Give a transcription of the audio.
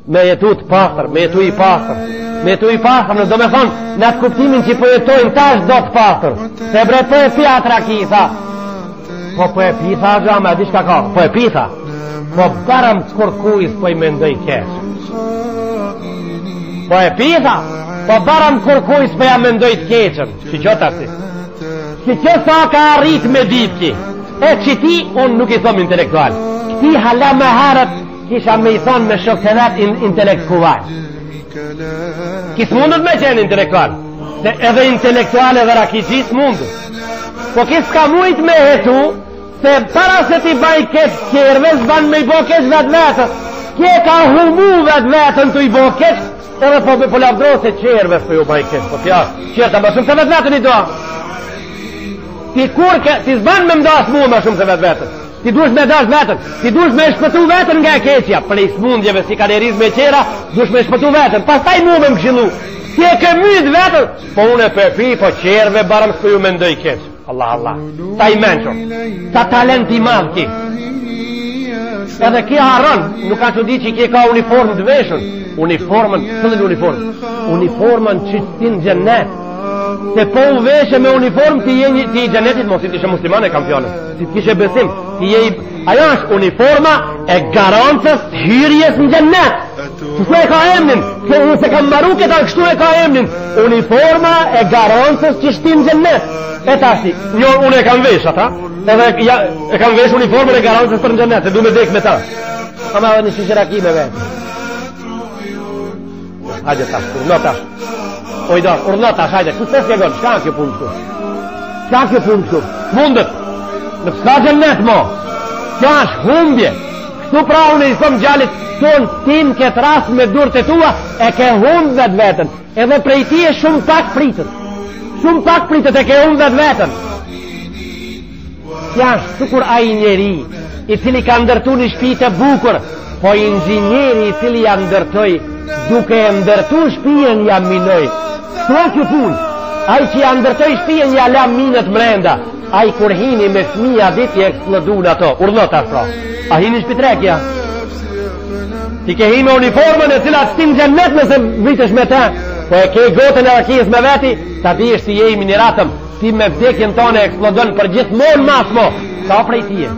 Me jetu të pastër, me jetu i pastër. Me jetu i pastër, në do me thonë, në atë kuptimin që po jetojnë tash do të pastër. Se bre po e pi atë raki, tha. Po po e pi, tha, gjama, e di shka ka, po e pi, tha. Po barem kurkuj s'po i mendoj keq. Po e pi, tha. Po barem kurkuj s'po ja mendoj të keqen. Shiko tash? Shiko sa ka arrit me ditë ki. E qiti, unë nuk i thom intelektual. Këti hala më herët, kisha me i thonë me shokët e vet in, intelektual. Ki s'mundet me qenë intelektual. Se edhe intelektual edhe rakiqi s'mundet. Po ki s'ka mujt me hetu, se para se t'i baj keq tjerve, s'ban me i bo keq vetvetes. Ki e ka humu vetveten tu i bo keq, edhe po, po lavdro se tjerve s'po ju baj keq. Po tja, tjerët ma shumë se vetveten i do. Ti kur ke, ti s'ban me m'dash mua ma shumë se vetveten. Ti duhesh me dash veten, ti duhesh me shpëtu veten nga e keqja, prej smundjeve si kanerizme e tjera, duhesh me shpëtu veten, pastaj mu me më këshillu. Ti e ke myt veten, po unë e pe pi, po tjerve barem s'po ju mendoj keq. Allah, Allah, sa i mençur, sa talent i madh ki. Edhe ki harron, nuk ka çudi që ki ka uniformë të veshun, uniformën, cilën uniformë? Uniformën që t'shtin n'xhennet, Se po u veshe me uniformë ti je një, ti i xhenetit, mos i të ishe musliman e kam fjalën. Si të kishe besim, ti je i... Ajo është uniforma e garancës hyrjes në xhenet. Kështu e ka emnin, se unë s'e kam maru këta, kështu e ka emnin. Uniforma e garancës që shtin në xhenet. E tashti, një, unë e kam vesh ata, edhe ja, e kam vesh uniformën e garancës për në xhenet, se du me dek me ta. Ama edhe një shishe raki me vetë. Hajde tash, urdhno tash. O i dash, urdhno tash, hajde. Ku s'e shpjegon? Çka kjo punë këtu? Çka kjo punë këtu? Mundet. Nuk s'ka xhennet mo. Kjo është humbje. Kështu pra unë i thom djalit tonë ti në këtë rast me durt e tua e ke humb vetveten. Edhe prej teje shumë pak pritet. Shumë pak pritet e ke humb vetveten. Kjo është sikur ai njeri i cili ka ndërtu një shpi të bukur, po inxhinieri i cili ja ndërtoi, duke e ndërtu shpijën ja minoi. Kështu kjo punë, ai që ja ndërtoi shpijën ja la minët mrenda, ai kur hini me fëmija ditë i eksplodun ato, urdhno tash pra. A hini n'shpi t're kja? Ti ke hi me uniformën e cila t'shtin n'xhennet nëse vitesh me ta, po e ke gotën e rakijës me veti, ta dish si je i miniratëm, Ti me vdekjen tane eksplodon për gjithmonë mas mo. Sa prej tije?